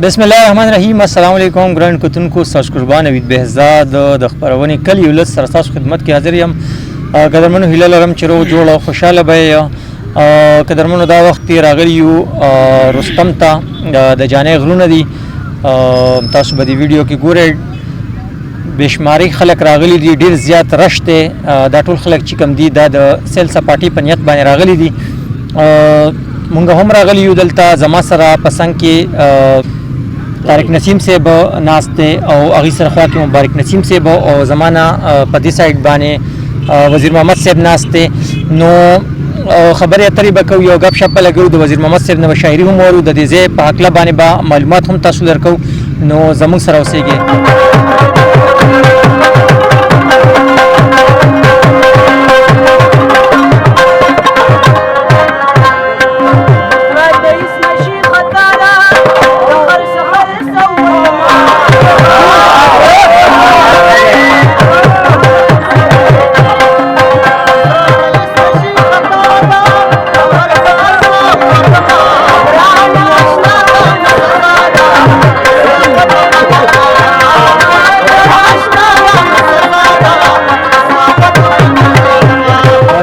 بسم الله الرحمن الرحیم. السلام علیکم ګران کتونکو، ستاسو قربان نوید بهزاد د خپرونې کلی ولس سره ستاسو خدمت کې حاضر یم. قدرمنو، هیله لرم چې روغ جوړ او خوشحاله به یې. قدرمنو، دا وخت راغلی یو رستم ته، د جانې غرونه دي. تاسو به دې ویډیو کې ګورئ، بېشماري خلک راغلي دي، ډیر زیات رش دی. دا ټول خلک چې کوم دي، دا د سیل سپاټي په نیت باندې راغلي دي. مونږ هم راغلي یو دلته. زما سره په څنګ کې طارق نسیم صاحب ناست دی او هغې سره خوا کې مبارک نسیم صاحب او زما نه په دې سایډ باندې وزیر محمد صاحب ناست دی. نو خبرې اترې به کوو، یو ګپ شپ به لګوو، د وزیر محمد صاحب نه به شاعري هم اورو، د دې ځای په هکله باندې به معلومات هم تاسو درکوو. نو زموږ سره اوسئ.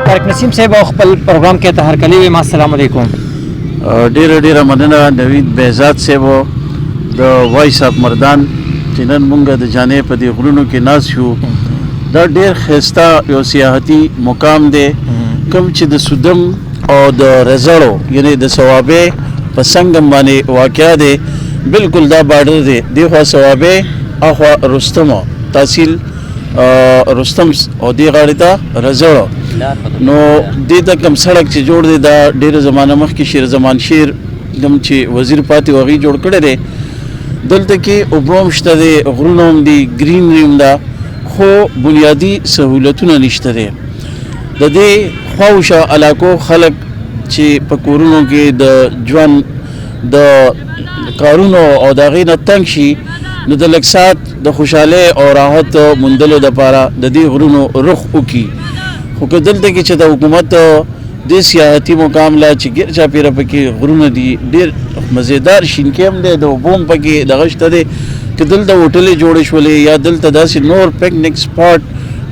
طارق نسیم صاحب، خپل پروګرام کې ته هرکلی ویم. السلام علیکم. ډیره ډیره مننه نوید بهزاد صاحب د وایس اف مردان، چې نن مونږ د جانې په دې غرونو کې ناست یو. دا ډیر ښایسته یو سیاحتي مقام دی، کوم چې د سودم او د رزړو یعنی د صوابې په سنګم باندې واقع دی. بالکل دا بارډر دی، دیخوا صوابې، اخوا رستم، تحصیل رستم او دی غاړې ته رزړو. نو دې ته کوم سړک چې جوړ دی، دا ډیره زمانه مخکې شیر زمان شیر کوم چې وزیر پاتې و، هغې جوړ کړی دی. دلته کې اوبه هم شته دی، غرونه هم دي، ګرینري هم ده، خو بنیادي سهولتونه نشته دی. د دې خواوشا علاقو خلک چې په کورونو کې د ژوند د کارونو او د هغې نه تنګ شي، نو د لږ ساعت د خوشحالۍ او راحت موندلو دپاره د دې غرونو رخ وکړي. خو که دلته کې چې د حکومت دې سیاحتي مقام لا چې ګیر چاپېره پکې غرونه دي، ډېر مزیدار شینکی هم دی، د اوبو هم پکې دغه شته دی، که دلته هوټلې جوړې شولې یا دلته داسې نور پکنیک سپاټ،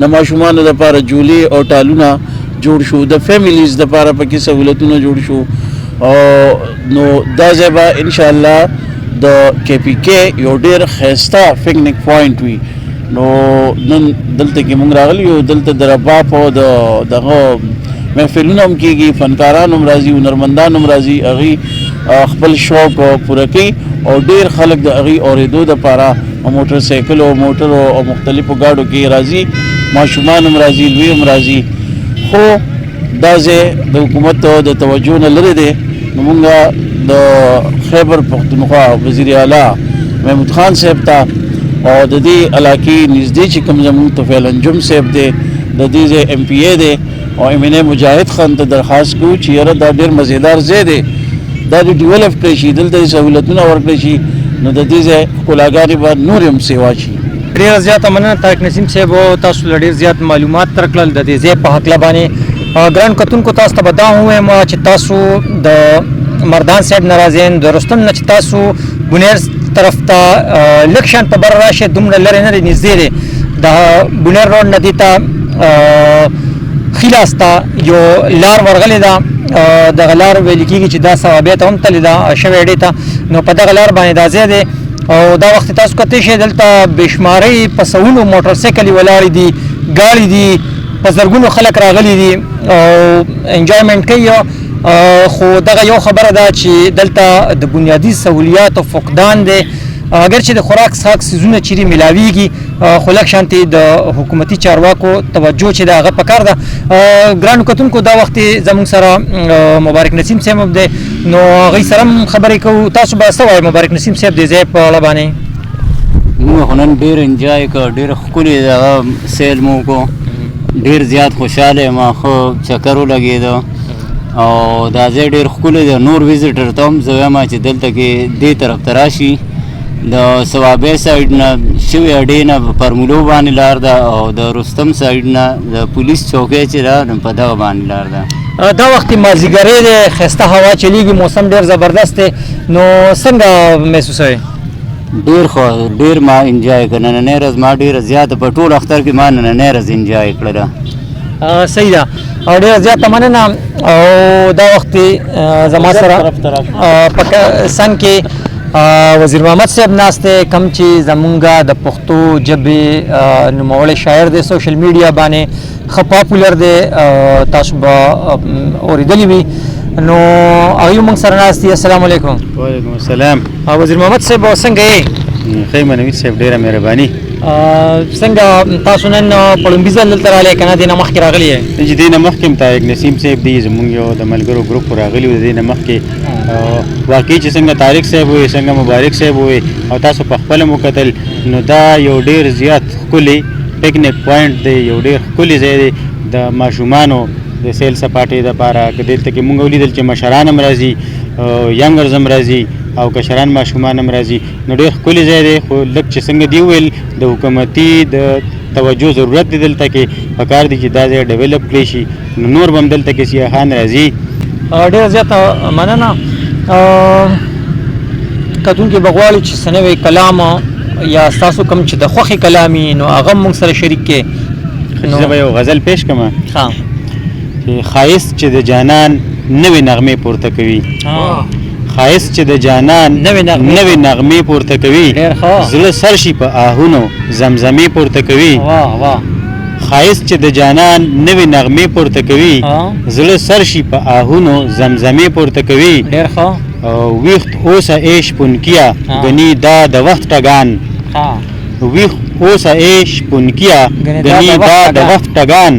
د ماشومانو دپاره جولې او ټالونه جوړ شو، د فیمیلیز دپاره پکې سهولتونه جوړ شو، او نو دا ځای به انشاءالله د کې پي کې یو ډېر ښایسته پکنیک پوینټ وي. نو نن دلته کې مونږ راغلي یو. دلته د رباب او د دغه محفلونه هم کېږي، فنکاران هم راځي، هنرمندان هم راځي، هغوی خپل شوق پوره کوي او ډېر خلک د هغوی اورېدو دپاره موټر سایکلو، موټرو او مختلفو ګاډو کې راځي. ماشومان هم راځي، لوی هم راځي، خو دا ځای د حکومت د توجه نه لرې دی. نو مونږ د خیبر پښتونخوا وزیر اعلی محمود خان صاحب ته او د دې علاقې نږدې چې کوم زمونږ طفیل انجم صاحب دی، د دې ځای ایم پي ای دی، او ایم این ای مجاهد خان ته درخواست کوو چې یاره دا ډېر مزیدار ځای دی، دا دې ډیولپ کړی شي، دلته دې سهولتونه ورکړی شي، نو د دې ځای ښکلاګانې به نورې هم سیوا شي. ډیره زیاته مننه طارق نسیم صاحب، تاسو له ډیر زیات معلومات ترکړل د دې ځای په هکله باندې. ګران کتونکو، تاسو ته به دا هم ووایم چې تاسو د مردان صاحب نه راځئ، د رستم نه چې تاسو بونیر طرف ته لږ شان په بره راشئ، دومره لرې نه دی، نږدې دی. د بونیر روډ نه دې ته ښي لاس ته یو لار ورغلې ده. دغه لار ویل کېږي چې دا صوابۍ ته هم تللې ده، شوې اډې ته. نو په دغه لار باندې دا ځای دی. او دا وخت تاسو کتلی شئ، دلته بېشمارۍ په سوونو موټر سایکلې ولاړې دي، ګاړي دي، په زرګونو خلک راغلي دي او انجوایمنټ کوي. خو دغه یو خبره ده چې دلته د بنیادي سهولیاتو فقدان دی. اگر چې د خوراک څښاک څیزونه چیرې ملاویږي، خو لږ شانتې د حکومتي چارواکو توجه چې ده هغه پکار ده. ګرانو کتونکو، دا وخت زموږ سره مبارک نسیم صاحب هم دی، نو هغوی سره هم خبرې کوو. تاسو به څه وایئ مبارک نسیم صاحب د ځای په اړه باندې؟ موږ خو نن ډېر انجوای کړ، ډېر ښکلی دغه سیل مو وکړو، ډېر زیات خوشحاله یم، ښه چکر ولګېده او دا ځای ډېر ښکلی دی. نور ویزیټر ته هم زه وایم چې دلته کې دې طرف ته راشي، د صوابۍ سایډ نه شوې اډې نه پرمولو باندې لار ده او د رستم سایډ نه د پولیس چوکۍ چې ده، نو په دغه باندې لار ده. دا وخت مازیګری دی، ښایسته هوا چلیږي، موسم ډېر زبردست دی، نو څنګه محسوسوئ؟ ډېر ښه، ډېر ما انجوای کړ نننۍ ورځ. ما ډېره زیاته په ټول اختر کې ما نننۍ ورځ انجوای کړله. صحیح ده، او ډېره زیاته مننه. او دا وخت زما سره په څنګ کې وزیر محمد صاحب ناست دی، کوم چې زمونږ د پښتو ژبې نوموړی شاعر دی، سوشل میډیا باندې ښه پاپولر دی، تاسو به اورېدلی وي. نو هغوی موږ سره ناست دي. السلام علیکم. وعلیکم السلام. وزیر محمد صاحب څنګه یې؟ ښه یم نوید صاحب، ډېره مهرباني. څنګه تاسو نن په لومړي ځل دلته راغلی که نه دې نه مخکې راغلی یې؟ چې دې نه مخکې هم طارق نسیم صاحب دی زمونږ یو د ملګرو ګروپ راغلي وو دې نه مخکې. واقعي چې څنګه طارق صاحب وي، څنګه مبارک صاحب وي، او تاسو په خپله مو کتل، نو دا یو ډېر زیات ښکلی پکنیک پوینټ دی، یو ډېر ښکلی ځای دی د ماشومانو د سیل سپاټې دپاره. که دلته کې مونږ ولیدل چې مشران هم راځي، ینګرز هم راځي، او کشران ماشومان هم راځي، نو ډېر ښکلی ځای دی. خو لږ چې څنګه دی وویل د حکومتي د توجه ضرورت دی، دلته کې پکار دی چې دا ځای ډیولپ کړی شي، نو نور به هم دلته کې سیاحان راځي. ډېره زیاته مننه. کتونکي به غواړي چې څه نوی کلام یا ستاسو کوم چې د خوښې کلام وي، نو هغه موږ سره شریک کړئ. نو زه به یو غزل پیش کړم. ښه. چې ښایست چې د جانان نوې نغمې پورته کوي، ښایست چې د جانان نوې نغمې پورته کوي، زړه سر شي په آهونو زمزمې پورته کوي. ښایست چې د جانان نوې نغمې پورته کوي، زړه سر شي په آهونو زمزمې پورته کوي. ډېر ښه. ویښت اوسه ای شپونکیه ګني دا د وخت ټګان، ویښ اوسه ای شپونکیه ګني دا د وخت ټګان،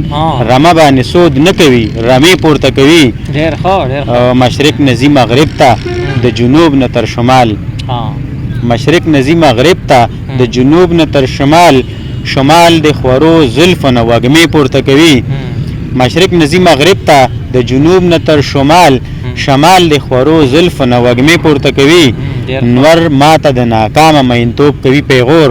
رمه باندې سود نه کوي رمې پورته کوي. ډېر ښه، ډېر ښه. مشرق نه ځي مغرب ته د جنوب نه تر شمال، مشرق نه ځي مغرب ته د جنوب نه تر شمال، شمال د خورو زلفو نه وږمې پورته کوي. مشرق نه ځي مغرب ته د جنوب نه تر شمال، شمال د خورو زلفو نه وږمې پورته کوي. نور ماته د ناکامه مینتوب کوي پیغور،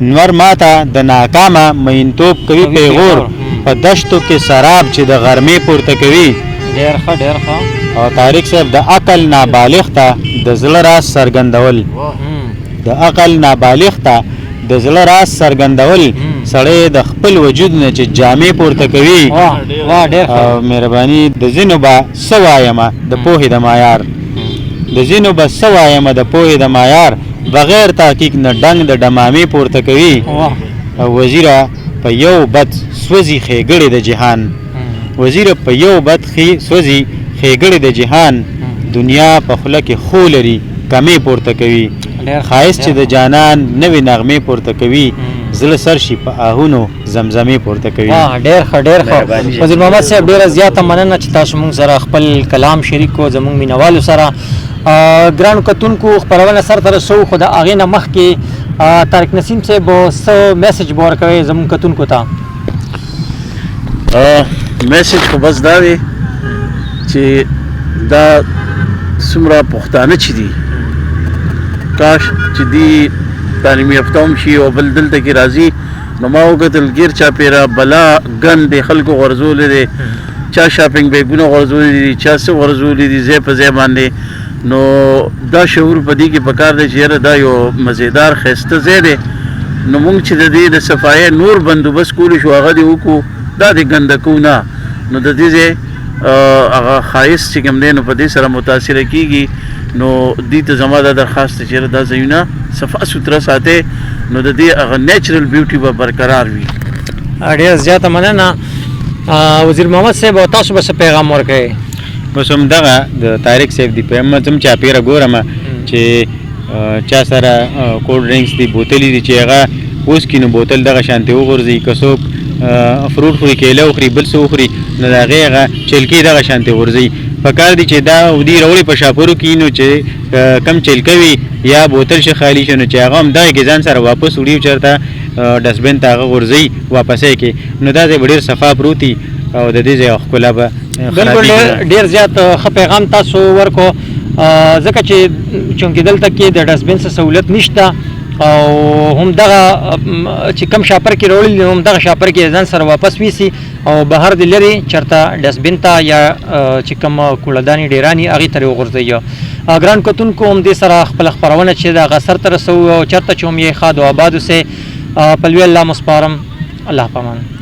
نور ماته د ناکامه مینتوب کوي پیغور، په دشتو کې سراب چې د غرمې پورته کوي. ډېر ښه، ډېر ښه. او طارق صاحب د عقل نابالغ ته د زړه راز څرګندول، د عقل نابالغ ته د زړه راز څرګندول، سړی د خپل وجود نه چې جامې پورته کوي. مهرباني. د ځینو به څه وایمه د پوهې د معیار، د ځینو به څه وایمه د پوهې د معیار، بغیر تحقیق نه ډنګ د ډمامې پورته کوي. وزیره په یو بد سوځي ښېګړې د جهان، وزیره په یو بد سوځي ښېګړې د جهان، دنیا په خوله کې خو لري کمې پورته کوي. ښایست چې د جانان نوې نغمې پورته کوي، زړه سر شي په آهونو زمزمې پورته کوي. ډېر ښه، ډېر ښه. وزیر محمد صاحب ډېره زیاته مننه چې تاسو موږ سره خپل کلام شریک کړو زموږ مینوالو سره. ګرانو کتونکو خپرونه سر ته رسوو، خو د هغې نه مخکې طارق نسیم صاحب څه میسج به ورکوئ زموږ کتونکو ته؟ میسج خو بس دا دی چې دا څومره پښتانه چې دي، کاش چې دی تعلیم یافته هم شي او بل دلته کې راځي. نو ما وکتل ګیر چاپېره بلا ګند دی، خلکو غورځولی دی، چا شاپینګ بیګونه غورځولي دي، چا څه غورځولي دي ځای په ځای باندې. نو دا شعور په دې کې پکار دی چې یاره دا یو مزیدار ښایسته ځای دی، نو موږ چې د دې د صفایۍ نور بندوبست کولی شو هغه دې وکړو، دا دې ګنده کوو نه. نو د دې ځای هغه ښایست چې کوم دی نو په دې سره متاثره کېږي. نو دې ته زما دا درخواست دی چې یاره دا ځایونه صفا سوتره ساتئ، نو د دې هغه نیچرل بیوټي به برقرار وي. ډېره زیاته مننه وزیر محمد صاحب. او تاسو به څه پیغام ورکوئ؟ بس همدغه د طارق صاحب دی پیغام زه هم چاپېره ګورم چې چا سره کولډ ډرینکس دي، بوتلې دي، چې هغه اوس کې نو بوتل دغه شانتې وغورځي، که څوک فروټ خوري، کیله وخوري، بل څه وخوري، نو د هغې هغه چلکې دغه شانتې غورځي. پکار دي چې دا ودی راوړي په شاپرو کې، نو چې کم چلکه وي یا بوتل شي خالي شي، نو چې هغه هم دغه کې ځان سره واپس وړي او چېرته ډسټبین ته هغه غورځوي واپسې کې، نو دا ځای به ډېر صفا پروت وي او د دې ځای ښکلا به بالکل. ډېر زیات ښه پیغام تاسو ورکړو، ځکه چې چونکې دلته کې د ډسټبین څه سهولت نشته، او هم دغه چې کم شاپر کې راوړل دي هم دغه شاپر کې ځان سره واپس ویسي او بهر د لري چرته ډسبین ته یا چې کوم کوړهداني ډیرانی هغې ته وغورځوي. ګران کتونکو، هم دې سره خپله خپرونه چې د هغه سر ته رسوو او چرته چې هم یې ښاد او آباد اوسئ. په لوی الله مو سپارم. الله پامان.